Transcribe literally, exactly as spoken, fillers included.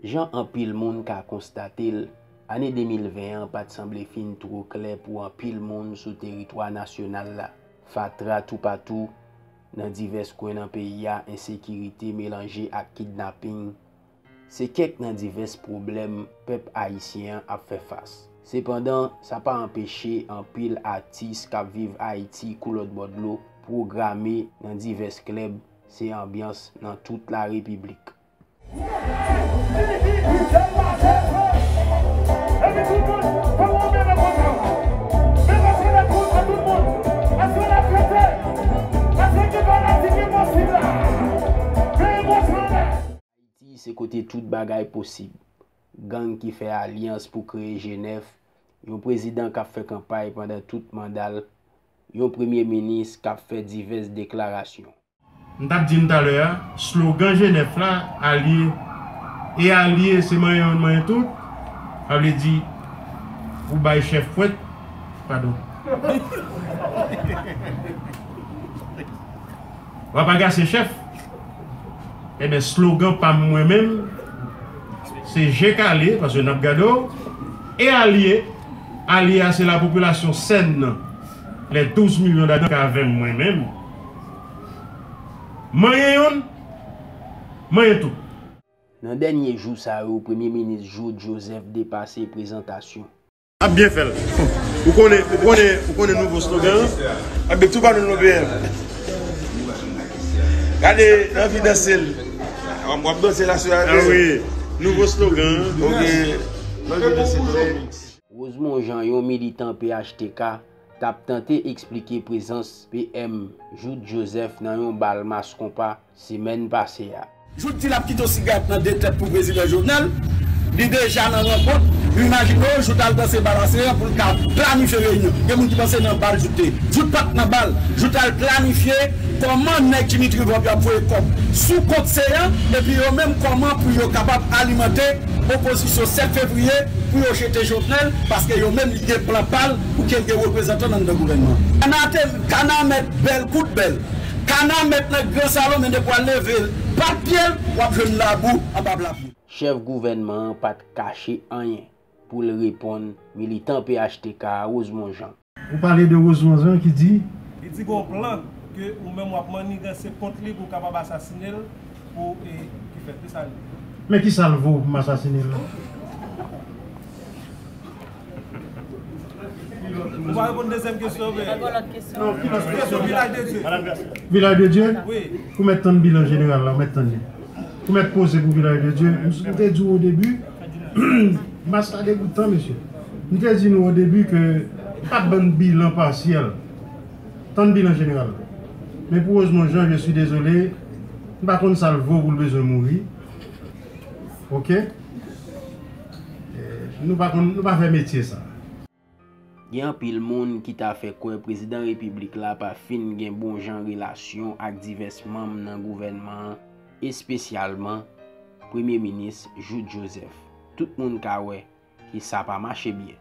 Jan anpil moun ka konstate l, ane de mil ven an pa t sanble fin twò klè pou anpil moun sou teritwa nasyonal la. Fatra toupatou nan divès kwen nan peyi a, ensekirite melanje ak kidnaping, se kèk nan divès pwoblèm pèp ayisyen an ap fè fas. Sepandan, sa pa anpeche anpil atis k ap viv Ayiti kou lòt bò dlo pwograme nan divès klèb, se anbyans nan tout larepiblik. Ayiti se kote tout bagay posib. Gang ki fè alyans pou kreye G nèf, yon prezidan k ap fè kanpay pandan tout manda l, yon premye minis k ap fè divès deklarasyon. M t ap di n talè a, slogan G nèf la, alye. E alye, se manyen youn, manyen tout. Sa vle di, ou bay chèf pwent, padon. W ap agase chèf. Ebyen, slogan pa m mwen menm, se je kale, paske n ap gade w. E alye, alye a se lapopilasyon sèn nan, lè douz milyon ladan k avè m mwen menm. Manyen youn, manyen tout. Nan dènye jou sa yo, Premye Minis Jouthe Joseph depase prezantasyon. Ap byen fè l. Ou konnen, ou konnen, ou konnen nouvo slogan an? Ap byen tou pa nou lopeyè. Gade, anvi danse l. W ap danse la sou la. Ah wi. Nouvo slogan an. Ok. Anvi danse l. Rosemond Jean, yon militan P H T K, t ap tante eksplike prezans P M Jouthe Joseph nan yon bal mas konpa semèn pase a. Jouthe di l ap kite yon sigarèt nan de tèt pou prezidan Jovenel. Li deja nan rankont. Imajine w, Jouthe al danse bal a Seran pou l ka planifye reyinyon. Gen moun ki panse nan bal Jouthe te ye. Jouthe pa t nan bal. Jouthe al planifye kòman nèg Dimitri Vorbe yo ap voye kòb sou kont Seran, epi yo menm kòman pou yo kapab alimante opozisyon sèt fevriye pou yo jete Jovenel, paske yo menm li gen plan pa l pou ke l gen reprezantan l anndan gouvènman an. Kana te, kana mèt bèl kout bèl. Kana mèt nan gran salon, men depi w al leve l, pat pye l, w ap jwenn labou anba pla pye l. Chèf gouvènman an pa t kache anyen pou l reponn militan P H T K a Rosemond Jean. Ou pale de Rosemond Jean ki di. Li di gon plan ke ou menm w ap manniganse kont li pou w kapab asasine l pou, e, ki fèt, se sa li di. Men ki sa l vo pou m asasine l la? Ou pa reponn dezyèm kesyon, men. Non, ki lòt kesyon? Kesyon Vilaj de Dye. Vilaj de Dye? Wi. Ou mèt tann bilan jeneral la, ou mèt tann li. Ou mèt poze pou Vilaj de Dye. M, m te di w o debi, mas la degoutan, mesye. M te di nou o debi ke pa ban n bilan pasyèl. Tann bilan jeneral la. Men pou Rosemond Jean, je suis désolé, m pa konn sa l vo pou l bezwen mouri. Ok? Eh, nou pa konn, nou pa fè metye sa. Gen anpil moun ki ta fè kwè prezidan repiblik la pa fin gen bon jan relasyon ak divès manm nan gouvènman an, espesyalman Premye Minis Jouthe Joseph. Tout moun ka wè ke sa pa mache byen.